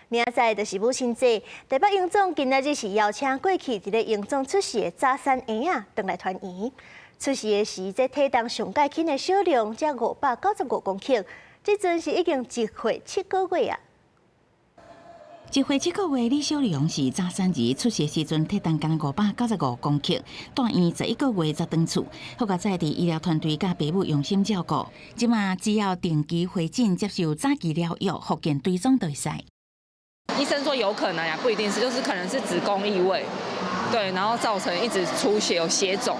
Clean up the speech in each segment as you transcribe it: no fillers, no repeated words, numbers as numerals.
明仔載就是母親節，台北榮總今仔日是邀請過去佇咧榮總出世的早產嬰仔轉來團圓。出世的時，這體重上蓋輕的小龍才595公克，這陣是已經1歲7個月啊。1歲7個月李小龍是早產兒，出世時陣體重干焦595公克，蹛院11個月才轉厝。好佳哉佇醫療團隊佮爸母用心照顧，這馬只要定期回診接受早期療藥，復健追蹤就會使。醫生說有可能呀，不一定是，就是可能是子宮異位，對，然後造成一直出血有血腫。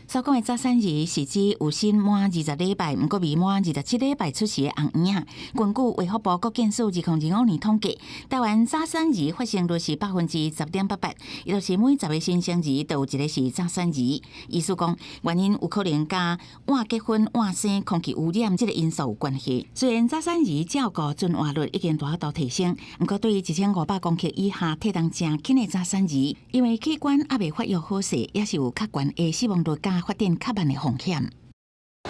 所講的早產兒是指有身滿20禮拜，毋過未滿27禮拜出世的紅嬰仔。根據衛福部國健署2025年統計，台灣早產兒發生率是10.88%，也就是每10個新生兒就有一個是早產兒。醫師講，原因有可能佮晚結婚、晚生、空氣污染這個因素有關係。雖然早產兒照顧存活率已經大幅度提升，毋過對1500公克以下體重誠輕的早產兒，因為器官猶未發育好勢，也是有較懸的死亡率佮發展較慢的風險。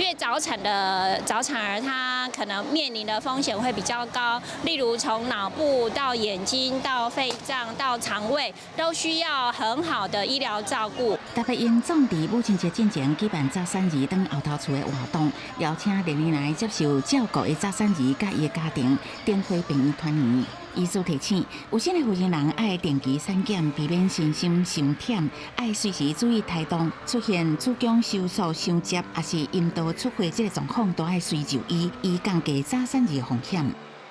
越早產的早產兒，他可能面臨的風險會比較高，例如從腦部到眼睛到肺臟到腸胃，都需要很好的醫療照顧。台北榮總佇母親節進前舉辦早產兒轉後頭厝的活動，邀請歷年來接受照顧的早產兒佮伊的家庭，巡迴病院團圓。醫師提醒，有身的負責人愛定期產檢，避免身心傷忝，愛隨時注意胎動，出現子宮收縮傷捷，抑是陰道出血這個狀況，都愛隨就醫，以降低早產兒風險。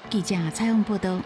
記者採訪報道。